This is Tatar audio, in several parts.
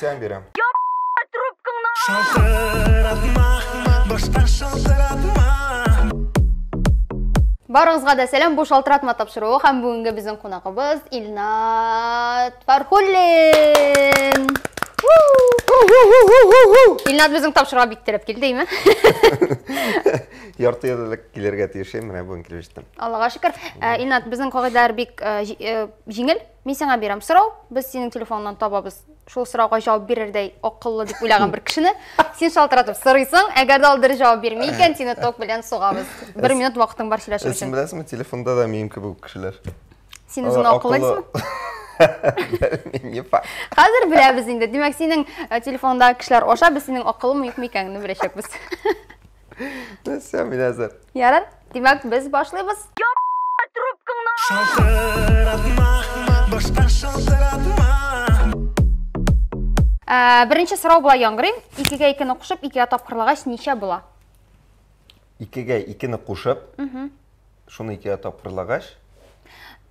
сиңа бирәм. Шалтыратма, башка шалтыратма. Барыгызга да сәлам, бу шалтыратма тапшыруы һәм бүгенге безнең кунагыбыз Илнат Фархуллин. Илнат безнең тапшыруга бик теләп килде, әйме? Ярты ел элек килергә тиеш идем, менә бүген килеп җиттем. Аллага шөкер. Илнат, безнең кагыйдәләр бик җиңел. Мин сиңа бирәм сорау, без синең телефоннан табабыз. Шул сорауга җавап бирердәй акыллы дип уйлаган бер кешене. Син шалтыратып сорыйсың, әгәр дә ул дөрес җавап бирми икән, сине ток белән сугабыз. Бер минут вакытың бар сөйләшер Син өчен. беләсеңме, телефонда да минем кебек үк кешеләр. Син үзеңне акыллы дисеңме? Не факт. Хәзер беләбез инде. Димәк, синең телефондагы кешеләр аша без синең акыллымы юкмы икәнеңне беләчәкбез. Нәрсә, мин әзер. Ярар. Димәк, без башлыйбыз. Шалтыратма, башка шалтыратма. Беренче сорау болай яңгырый. Икегә икене кушып, икегә тапкырлагач ничә була? Икегә икене кушып, шуны икегә тапкырлагач.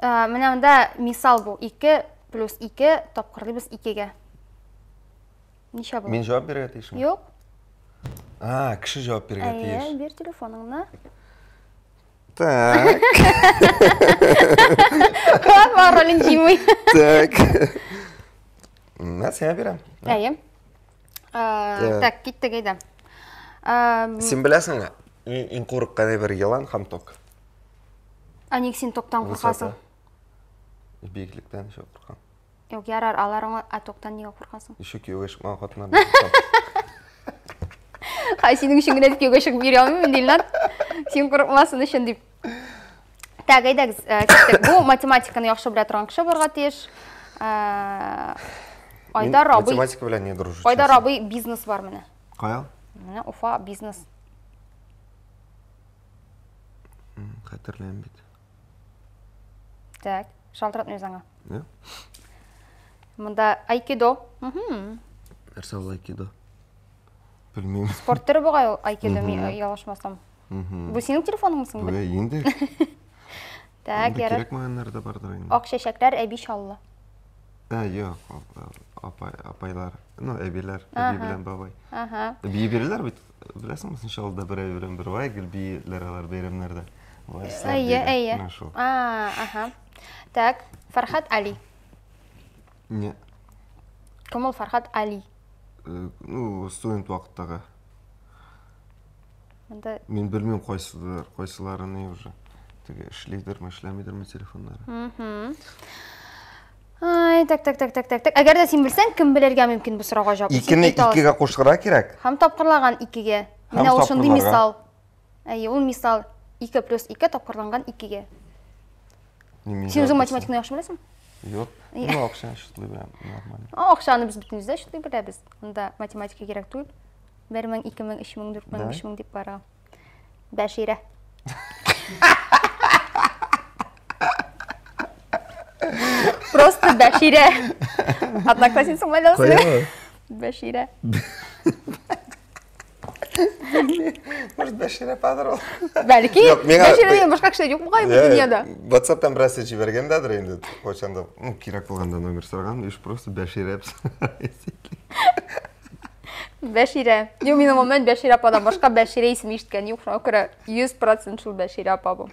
Менә монда мисал бу. 2 плюс 2 тапкырлыйбыз икегә. Ничә була? Мин җавап бирергә тиешме? Юк. А, кеше җавап бирергә Әйе, тиеш. бир телефоныңны. Так. Бар ролен җыймый. Так. Менә сиңа бирәм. Әйе. Так, киттек әйдә. Син беләсеңме? Иң курыккан әйбер елан һәм ток. Ә ник син токтан куркасың? Биеклектән еще куркам. Юк, ярар, алар аңа, ә токтан нигә куркасың? Еще кияүгә чыкмаган хатыннардан куркам. Хай, синең өчен генә дип кияүгә чыгып йөри алмыйм инде, Илнар. Син курыкмасын өчен дип. Так, әйдәгез, киттек. Бу математиканы яхшы белә торган кеше булырга тиеш. Айдар Мин абый. Математика белән не дружу. Айдар честно. абый бизнес бар менә. Кая? Менә Уфа бизнес. Хәтерләмим бит. Так, шалтыратмыйбыз аңа. Юк. Монда айкидо. Нәрсә ул айкидо? Белмим. Спорт төре бугай ул айкидо, мин ялгышмасам. Бу синең телефоныңмы соң? Бу инде. Так, Инде ярар. Кирәкмәгәннәр дә бардыр инде. Ак чәчәкләр әби чаллы. Ә, юк, апай, апайлар, ну, әбиләр, әби белән бабай. Ага. Бии бирәләр бит, беләсеңме, син Чаллыда бер әби белән бер бабай гел бииләр алар бәйрәмнәрдә. Вальслар Әйе, бииләр. әйе. Менә шул. А, ага. Так, Фархат Али. Не. Кем ул Фархат Али? Ну, студент вакыттагы. Монда Мин белмим кайсыдыр, кайсылары ни уже. Теге эшлидерме, эшләмидерме телефоннары. Ай, так, так, так, так, так, так. Әгәр дә син белсәң, кем белергә мөмкин бу сорауга җавап? Син Икене әйтә аласың. икегә кушырга кирәк. Һәм тапкырлаган икегә. Һәм Менә ул шундый тапкырларга. мисал. Әйе, ул мисал. 2 плюс 2 тапкырланган икегә. Мин Син үзең җавап математиканы яхшы беләсеңме? Юк. Ну, акчаны шутлый беләм, нормально. А, акчаны без бөтенебез дә шутлый беләбез. Анда математика кирәк түгел. 1 мең, 2 мең, 3 мең, 4 мең, Давай. 5 мең дип бара. Бәширә. Просто Бәширә. Одноклассницаң мәле Кая? синең? Бәширә. Может, Бәширә падыр ул? Бәлки, Юк, миңа- Бәширә дигән башка кеше юк бугай бу дөньяда. WhatsApp'тан бераз җибәргәндәдер инде, кайчанда, ну, кирәк булганда номер сораган, иш просто Бәширә. Бәширә. Юк, минем гомумән Бәширә ападан башка Бәширә исеме ишеткән юк, шуңа күрә 100% шул Бәширә апа бу.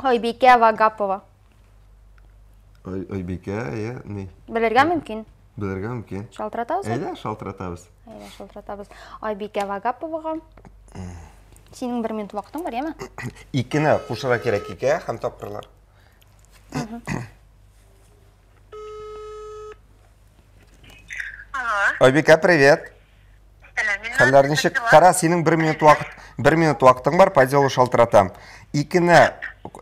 Айбикә Вагапова. Ай, Айбикә, әйе, ни? Белергә мөмкин. Белергә мөмкин. Шалтыратабыз? Әйдә, шалтыратабыз. Әйдә, шалтыратабыз. Айбикә Вагаповага. Синең бер минут вакытың бар, яме? Икене кушырга кирәк икегә һәм тапкырлар. Алло. Айбикә, привет. Сәлам, Илназ. Хәлләр ничек? Кара, синең бер минут вакыт, бер минут вакытың бар, по делу шалтыратам. Икене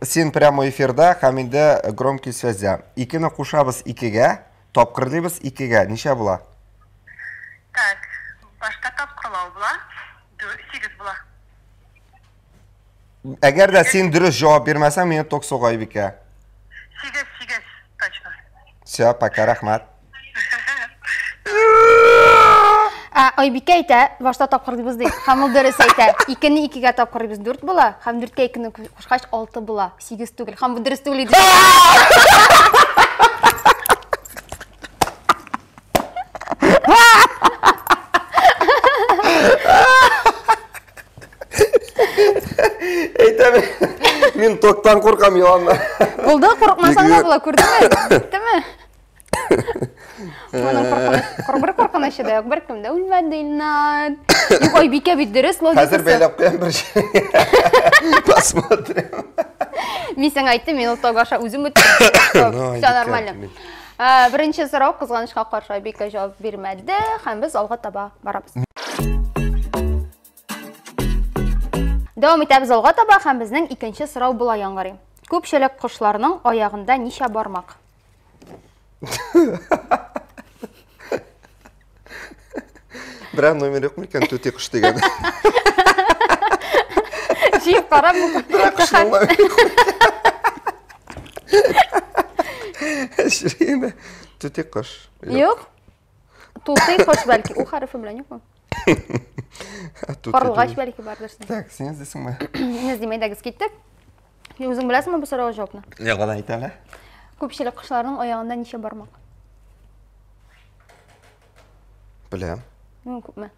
син прямо эфирда һәм инде громкий связьда. Икене кушабыз икегә, тапкырлыйбыз икегә. Ничә була? Так, башта тапкырлау була, 8 була. Әгәр дә син дөрес җавап бирмәсәң, мине ток суга Айбикә. 8, 8, точно. Всё, пока, рәхмәт. Айбикә әйтә, башта тапкырлыйбыз ди. Һәм ул дөрес әйтә. Икене икегә тапкырлыйбыз, 4 була, һәм 4кә икене кушкач 6 була, 8 түгел. Һәм бу дөрес түгел иде. әйтәм, мин токтан куркам еланнан. Булды, курыкмасаң да була, күрдеңме? Беттеме? Моның куркыныч, бер куркынычы да юк, беркем дә үлмәде, Илнат. Юк, Айбикә бит дөрес логикасы. Хәзер бәйләп куям бер Посмотрим. Мин сиңа әйттем, мин ул ток аша үзем үттем. Ну, Все Айбикә, нормально. мин- Беренче сорау кызганычка каршы Айбикә җавап бирмәде һәм без алга таба барабыз. Дәвам итәбез алга таба һәм безнең икенче сорау болай яңгырый. Күпчелек кошларның аягында ничә бармак? Берәр номер юк микән түти кош дигән? Җыеп кара бу. Берәр кошның номеры юк микән? Түти кош. Юк. Тутый кош бәлки, у хәрефе белән юкмы? Карлыгач бәлки бардыр. Так, син эзлисеңме? Мин эзлим, әйдәгез киттек. Үзең беләсеңме бу сорауга җавапны? Яңадан әйт әле. Күпчелек кошларның аягында ничә бармак? Беләм. Ну, күпме?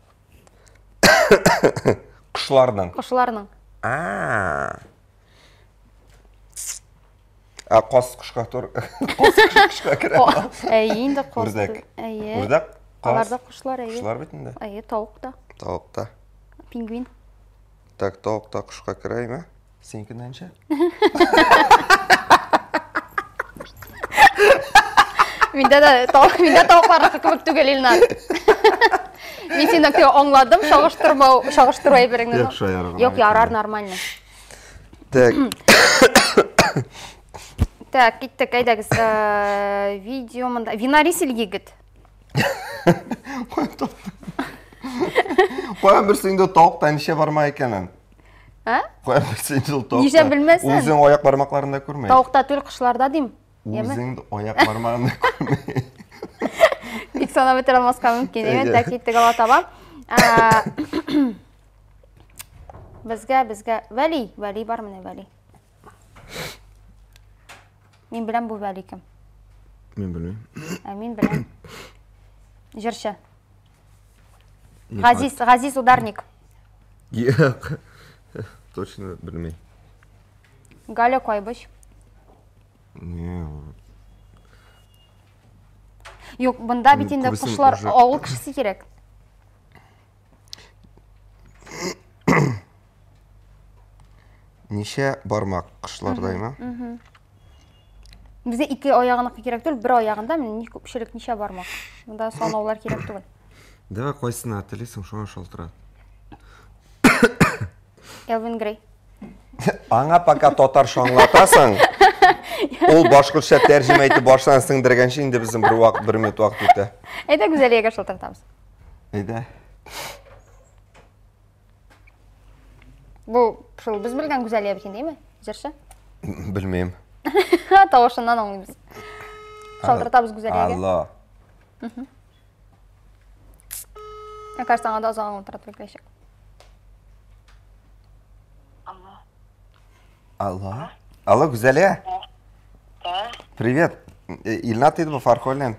Кошларның. Кошларның. А. А каз кошка тур. Каз кошка керә. Әйе, инде каз. Үрдәк. Әйе. Үрдәк, каз. Алар да кошлар, әйе. Кошлар бит инде. Әйе, тавык та. Тавык та. Пингвин. Так, тавык та кошка керәме? Синеке ничә? Миндә дә тавык, миндә тавыкларныкы кебек түгел, Илнар. Мин сине аңладым, чагыштырмау, чагыштыру әйбереңне. Юк, шаярган. Юк, ярар, нормально. Так. Так, киттек, әйдәгез. Видео монда. Винарис егет. Каян белсен инде тавыкта ничә бармак икәнен? Ә? Каян белсен инде ул тавыкта? Ничә белмәсен? Үзең аяк бармакларын да күрмәй. Тавыкта түгел, кошларда дим. Яме? Үзең аяк бармагын да күрмәй. Бик санап бетерә алмаска мөмкин. Әйе. Әйе, так киттек ала таба. Безгә, безгә Вәли, Вәли бар менә Вәли. Мин беләм бу Вәли кем. Мин белмим. Ә мин беләм. Җырчы. Газиз, Газиз Ударник. Юк. Точно белмим. Галя Кайбыч. Не, Юк, бында бит инде Күбесен кошлар уже- авыл кешесе кирәк. Ничә бармак кошлардаймы? Безгә ике аягыныкы кирәк түгел, бер аягында менә ни күпчелек ничә бармак. Монда санаулар кирәк түгел. Давай кайсына телисең, шуңа шалтырат. Элвин Грей. Аңа пока татарча аңлатасың, ул башкортча тәрҗемә итеп баштан сеңдергәнче инде безнең бер вакыт, бер минут вакыт үтә. Әйдә Гүзәлиягә шалтыратабыз. Әйдә. Бу шул без белгән Гүзәлия бит инде, әйме? Җырчы? Белмим. Тавышыннан аңлыйбыз. Шалтыратабыз Гүзәлиягә. Алло. Мне кажется, аңа да озак аңлатырга туры киләчәк. Алло. Алло. Алло, Гүзәлия. Да. Привет. Илнат иде бу Фархуллин.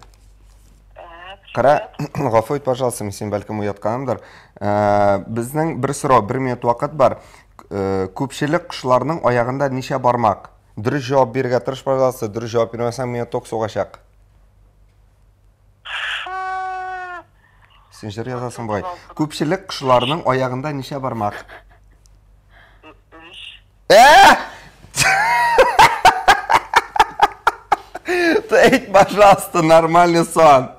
Кара, гафу ит, пожалуйста, мин сине бәлкем уятканымдыр. Безнең бер сорау, бер минут вакыт бар. Күпчелек кошларның аягында ничә бармак? Дөрес җавап бирергә тырыш, пожалуйста. Дөрес җавап бирмәсәң, миңа ток сугачак. Син җыр язасың бугай. Күпчелек кошларның аягында ничә бармак? Өч. Ә! Ты әйт, пожалуйста, нормальный сан.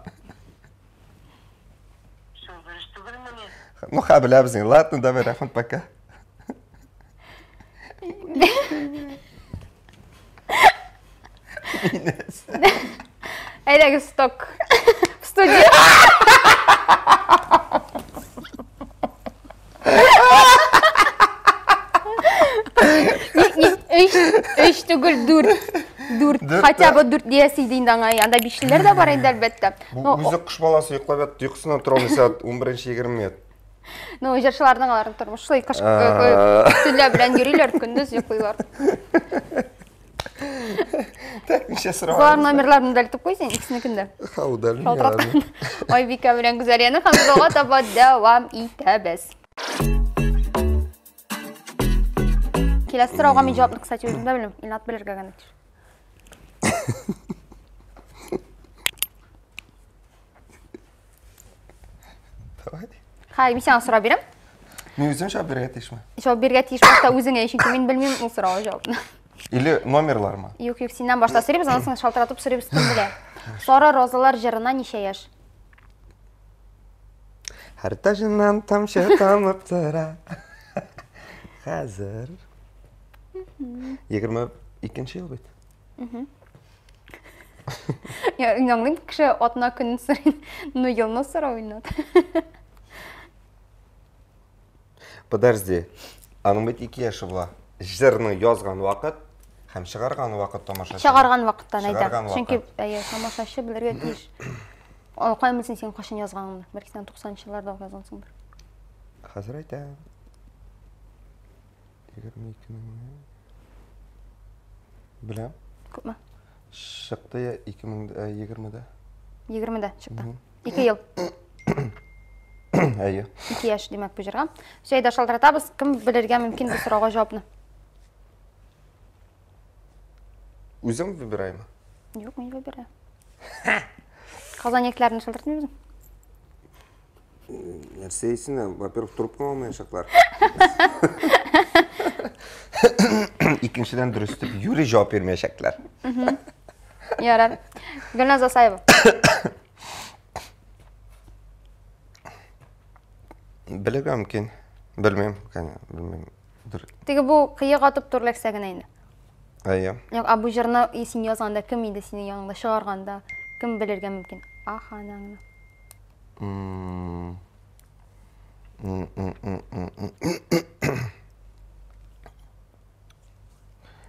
Шул дөрес түгелмени? Ну, ха, беләбез инде. Ладно, давай, рәхмәт, пока. Әйдәгез, сток. В студию. Өч, өч түгел, дүрт. Дүрт. Дүрт, Хотя да. бы дүрт диясе иде инде аңа. Анда бишлеләр дә бар инде, әлбәттә. Бу Но, үзе кош баласы йоклап ятты, йокысыннан тора алмый сәгать 11:20 минут. ну, җырчыларның аларның тормышы шулай кыш төнлә белән йөриләр, көндез йоклыйлар. Так, ничә сорау? Болар номерларын удалить куй син, икесенекен дә. Ха, удалим. Шалтыраткан. Айбикә белән Гүзәлияне һәм без алга таба дәвам итәбез. Киләсе сорауга мин җавапны, кстати, үзем дә белмим. Илнат белергә генә тиеш. Давай. Хәй, мин сиңа сорау бирәм. Мин үзем җавап бирергә тиешме? Җавап бирергә тиеш башта үзеңә, чөнки мин белмим ул сорауга җавапны. Или номерлармы? Юк, юк, синнән башта сорыйбыз, аннан соң шалтыратып сорыйбыз, кем белә. Сары розалар җырына ничә яшь? Һәр таҗыннан тамчы тамып тора. Хәзер. 22 ел бит. Я, мин аңлыйм, кеше атна көнен сорый, но елны сорау инде. Подожди. Аның бит 2 яше була. Җырны язган вакыт һәм чыгарган вакыт тамашачы. Чыгарган вакыттан әйтәм. Чыгарган Чөнки вакыт. әйе, тамашачы белергә тиеш. Ул каян белсен син кайчан язганыңны? Бәлки син 90 елларда ук язгансыңдыр. Хәзер әйтәм. 22 мең. Беләм. Күпме? Чыкты я 2020-дә. 20-дә чыкты. 2 ел. Әйе. 2 яшь димәк бу җырга. Все, әйдә шалтыратабыз. Кем белергә мөмкин бу сорауга җавапны? Үзең выбираймы? Юк, мин выбираю. Казан егетләрен шалтыратмыйбыз. Нәрсә исенә, во-первых, трубка алмаячаклар. Икенчедән дөрес дип юри җавап бирмәячәкләр. Ярар. Гөлназ Асаева. Белергә мөмкин. Белмим, конечно, белмим. Дөр. Теге бу кыек атып тур эләксә генә инде. Әйе. Юк, ә бу җырны и син язганда кем иде синең яныңда чыгарганда? Кем белергә мөмкин? Аха, ана гына. М. М, м, м, м, м.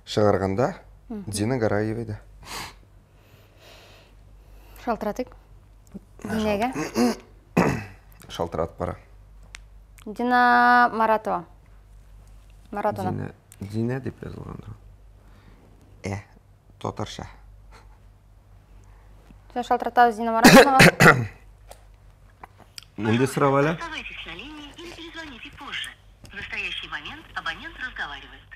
Чыгарганда Дина Гараева иде. Шалтыратыйк. Динәгә. Шалтыратып кара. Дина Маратова. Маратовна. Динә, Динә дип язылгандыр. Э, татарча. Все, шалтыратабыз Дина Маратовнага. Нинди сорау әле? Оставайтесь на линии или перезвоните позже. В настоящий момент абонент разговаривает.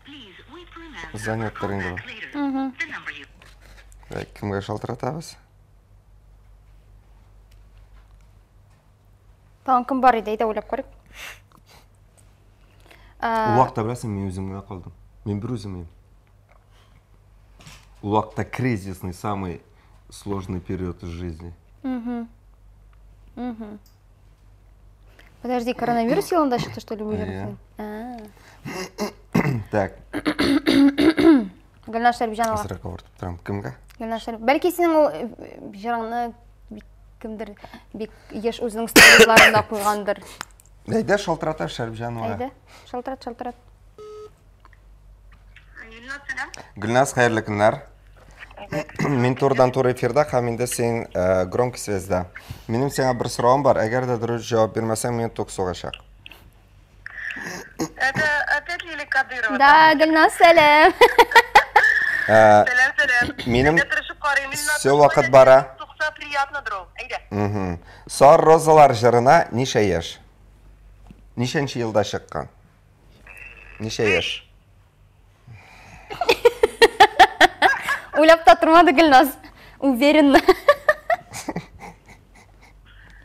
Please wait for an answer. Занят or call инде бу. back later. The number you Э, Кемгә шалтыратабыз? Тагын кем бар иде, әйдә уйлап карыйк. Ул вакытта беләсең, мин үзем генә калдым. Мин бер үзем идем. Ул вакытта кризисный, самый сложный период из жизни. Подожди, коронавирус елында чыкты, что ли, бу җыр? Иә. А. Так, Гөлназ Шәрипҗанова. азрак авыртып торам. Кемгә? Гөлназ Шәрип. Бәлки синең ул җырыңны бик кемдер бик еш үзенең сторизларында куйгандыр. Әйдә шалтырата Шәрипҗанова. Әйдә, шалтырат, шалтырат. Гөлназ, сәлам. Гөлназ, хәерле көннәр. Мин турыдан туры эфирда һәм инде син э, громкий связьда. Минем сиңа бер соравым бар. Әгәр дә дөрес җавап бирмәсәң, мине ток сугачак. Это опять Лилия Кадырова. Да, Гөлназ, сәлам. Э, Сәлам, сәлам. Минем Әйдә тырышып карыйм. Илназ, всё вакыт бара. Сукса приятно дров. Әйдә. Мгм. Сар розалар җырына ничә яшь? Ничәнче елда чыккан? Ничә яшь? Уйлап та тормады Гөлназ. Уверенно.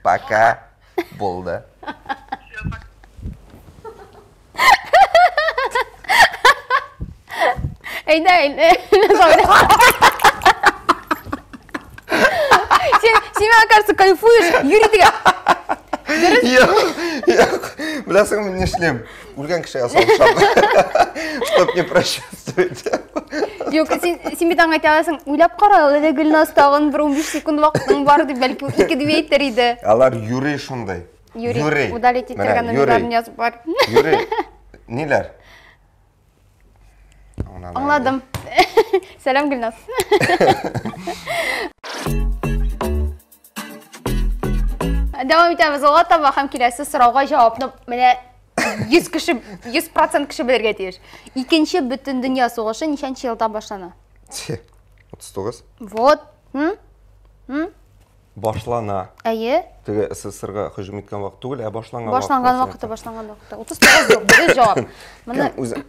Пока булды. Әйдә, әйдә. Гөлназ абый. Син, син, мне кажется, кайфуешь. Юри дигән. Юк, юк. Беләсең, мин нишлим? Үлгән кешегә салышам. Чтоб не прочувствовать. Юк, син, син бит аңа әйтә аласың, уйлап кара, әле Гөлназ тагын бер 15 секунд вакытың бар дип, бәлки ул ике дип әйтер иде. Алар юри шундый. Юри, Юри. удалить Менә, ителгән Юри. номерларын язып бар. Юри. Ниләр? Аңладым. Аңладым. Сәлам, Гөлназ. Дәвам итәбез алга таба һәм киләсе сорауга җавапны менә 100 кеше, 100% кеше белергә тиеш. Икенче бөтен дөнья сугышы ничәнче елда башлана? Че, 39. Вот. М? М? Башлана. Әйе. Теге СССРга һөҗүм иткән вакыт түгел, ә башланган вакыт. Башланган вакыты, башланган вакыты. 39 юк, дөрес җавап. Моны үзе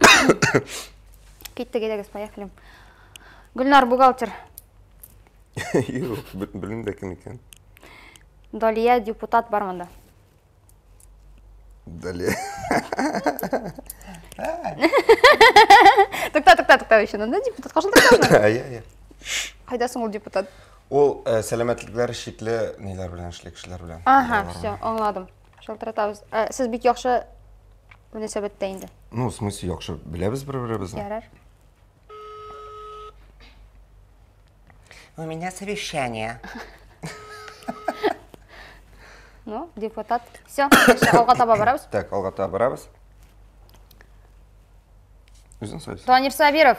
Киттек, әйдәгез, поехали. Гөлнар, бухгалтер. Юк, белмим дә кем икән. Далия, депутат бар монда. Далия. Тукта, тукта, тукта, еще надо депутат кашылдырган. Әйе, әйе. Кайда соң ул депутат? Ул э, сәламәтлекләре шикле ниләр белән эшли кешеләр белән. Ага, все, аңладым. Шалтыратабыз. Э, сез бик яхшы мөнәсәбәттә инде. Ну, в смысле, яхшы беләбез бер-беребезне. Ярар. У меня совещание. Ну, депутат. Все, алга таба барабыз. Так, алга таба барабыз. Үзең сөйләсен. Данир Сабиров.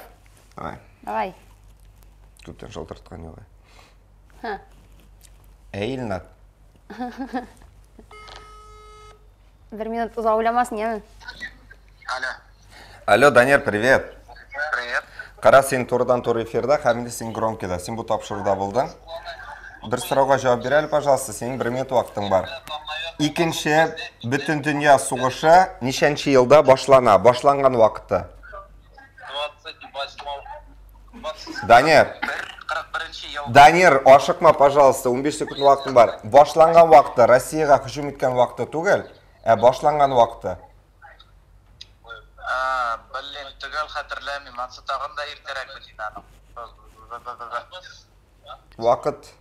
Давай. Давай. Күптән шалтыраткан юк. Ха. Әй, Илнат. Бер минут озак уйламасын, яме. Алло. Алло, Данир, привет. Привет. Кара, син турыдан-туры эфирда, һәм инде син громкида. Син бу тапшыруда булдың. Бер сорауга җавап бир әле, пожалуйста, синең бер минут вакытың бар. Икенче бөтендөнья сугышы ничәнче елда башлана? Башланган вакыты. 28 Данир. 41 ел. Данир, ашыкма, пожалуйста, 15 секунд вакытың бар. Башланган вакыты, Россиягә һөҗүм иткән вакыты түгел, ә башланган вакыты. А, блин, төгәл хәтерләмим. Ансы тагын да иртәрәк бит инде аның. Вакыт.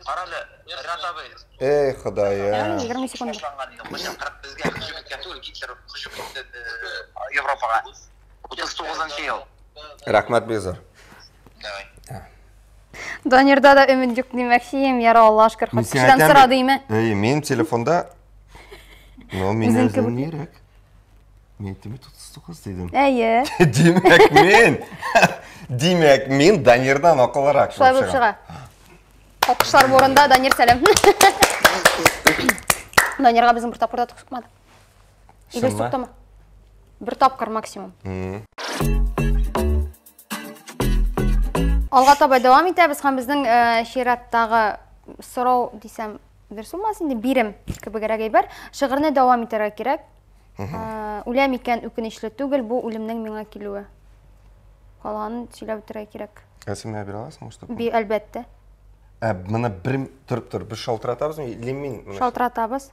Карале, Ринат абый. Эй, Ходаем. 20 секунд. Башланган ел. Кайчан 40 безгә һөҗүм иткән түгел, Гитлер һөҗүм итте э, Европага. 39 ел. Рәхмәт бик зур. Давай. Данирда да өмет юк димәкче идем, яра Аллаһ шөкер, Мин хат сиңа кешедән әйтәм сора бит. димә. Эй, минем телефонда Но мин Үзең үзем кебек. нирәк. Мин әйттем бит 39 дидем. Әйе. Димәк, мин Димәк, мин Данирдан акыллырак. Шулай булып чыга. Алкышлар бу урында, Данир сәлам. Данирга безнең бер тапкыр да тук сукмады. Или Чынмы? суктымы? Бер тапкыр максимум. Алга таба дәвам итәбез һәм безнең э, чираттагы сорау дисәм дөрес булмас инде бирем кебегрәк әйбер. Шигырьне дәвам итәргә кирәк. Э, Үләм икән үкенечле түгел, бу үлемнең миңа килүе. Калганын сөйләп бетерергә кирәк. Ә син миңа бирә аласыңмы, что? Би, әлбәттә. Ә, моны бер торып тор, без шалтыратабызмы или мин? моны- Шалтыратабыз.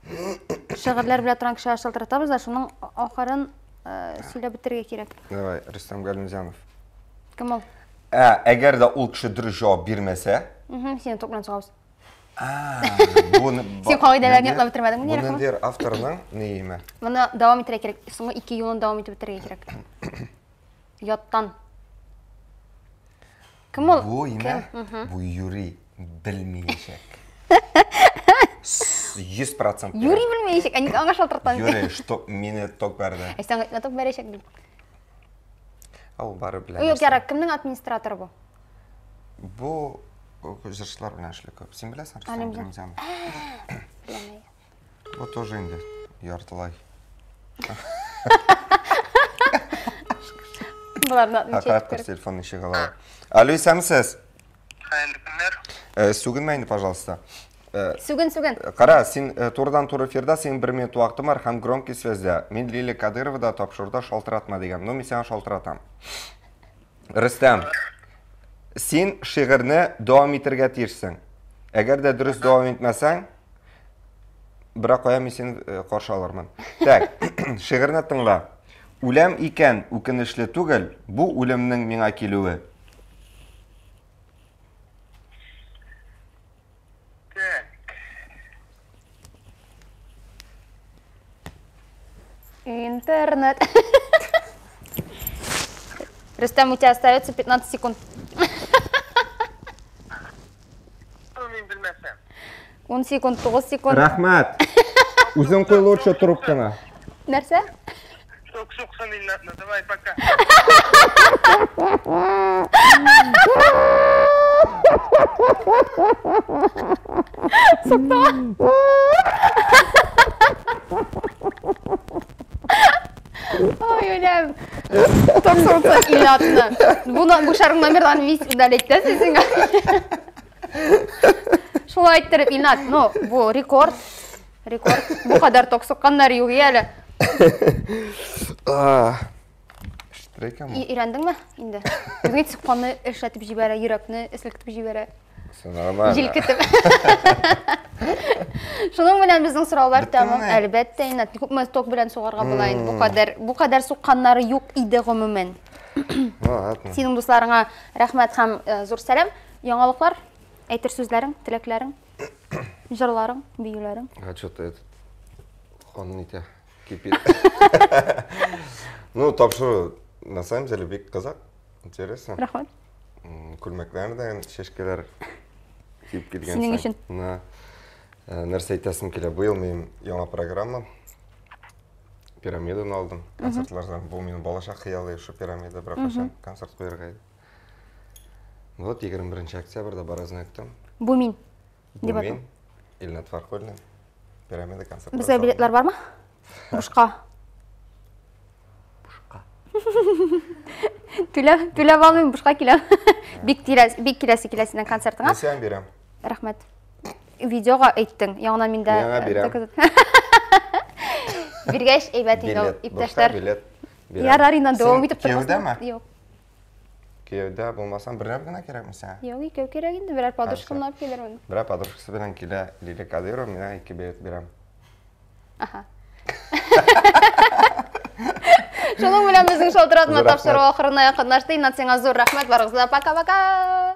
Шигырьләр белә торган кешегә шалтыратабыз да шуның ахырын э, сөйләп бетерергә кирәк. Давай, Рөстәм Галимзянов. Кем ул? Ә, әгәр дә ул кеше дөрес җавап бирмәсә, Мгм, Сине ток белән сугабыз. Буны Син кагыйдәләрне ятлап бетермәдеңме, Бу Рәхмәт? ниндидер авторның ниеме? Моны дәвам итәргә кирәк. Соңгы ике юлын дәвам итеп бетерергә кирәк. Яттан. Кем ул? Бу име? Кем? Мгм. Бу Юрий белмәячәк. 100%. Юрий белмәячәк. Ә ник аңа шалтыратам? Юрий, что мине ток бәрде. Ә сиңа ток бәрәчәк дип. Ә ул бары белә. Юк, нәрсә. ярар, кемнең администраторы бу? Бу җырчылар белән эшли күп. Син беләсең Рөстәм Галимҗан. Галимҗанов? Беләм, әйе. Бу тоже инде яртылай. Боларны отмечать Хакыйкать кирәк. телефон ничек ала. Алло, исәнмесез? Хәерле көннәр. Э, Сүгенмә инде, пожалуйста. Э, Сүген, сүген. Кара, син э, турыдан-туры эфирда, синең бер минут вакытың бар һәм громкий связьдә. Мин Лилия Кадырова да тапшыруда шалтыратма дигән. Ну, мин сиңа шалтыратам. Рөстәм, син шигырьне дәвам итәргә тиешсең. Әгәр дә дөрес дәвам итмәсәң, берәр кая мин сине э, каршы алырмын. Так, шигырьне тыңла. Үләм икән, үкенечле түгел, бу үлемнең миңа килүе. Так. Интернет. Рустам, у тебя остается 15 секунд. Ну, мин белмәсәм. 10 секунд, 9 секунд. Рәхмәт. Үзең куй лучше трубканы. Нәрсә? Сок суксын Илнатны, давай пока. Ой, үләм. Ток суытса Илнатны. Бу бу шарың номерларын весь удалить да син. Шулай иттереп, Илнат, ну, бу рекорд. Рекорд. Бу кадәр ток сукканнар юк әле. Штрекәме? Өйрәндеңме инде? Үзең әйтсәң, канны эшләтеп җибәрә, йөрәкне эселкетеп җибәрә. Все нормально. Җилкетеп. Шуның белән безнең сораулар тәмам. Әлбәттә, инде күпме ток белән сугарга була инде. Бу кадәр, бу кадәр сукканнары юк иде гомумән. Ладно. Синең дусларыңа рәхмәт һәм э, зур сәлам. Яңалыклар, әйтер сүзләрең, теләкләрең, җырларың, биюләрең. А что-то этот он не те кипит. Ну, тапшыру на самом деле бик кызык, интересно. Рәхмәт. Күлмәкләр дә чәчкәләр киеп килгәнсең. Синең өчен. На э, нәрсә әйтәсем килә. Быел минем яңа программа. Пирамиданы алдым концертлардан. Бу минем балачак хыялы, шул пирамида бер кайчан концерт куярга иде. Вот 21 октябрьдә барасың әйттем. Бу мин. Бу мин, Илнат Фархуллин. Пирамида концерт. Безгә билетлар бармы? Бушка. Бушка. Түләп, түләп алмыйм, бушка киләм. Бик тирәс, бик киләсе килә синең концертыңа. Мин сиңа бирәм. Рәхмәт. Видеога әйттең, яңа миндә. Миңа э, бирәм. Биргәч, әйбәт инде ул, иптәшләр. Билет. Ярар, инде дәвам итеп торасың. Юк. Кияүдә булмасаң, берәр генә кирәкме сиңа? Юк, икәү кирәк инде, берәр подружкамны алып килермен. Берәр подружкасы белән килә Лилия Кадыйрова, миңа ике билет бирәм. Аха. Шуның белән безнең шалтыратма Зур рәхмәт. тапшыру ахырына якынлашты. Инат, сиңа зур рәхмәт. Барыгызга да пока-пока.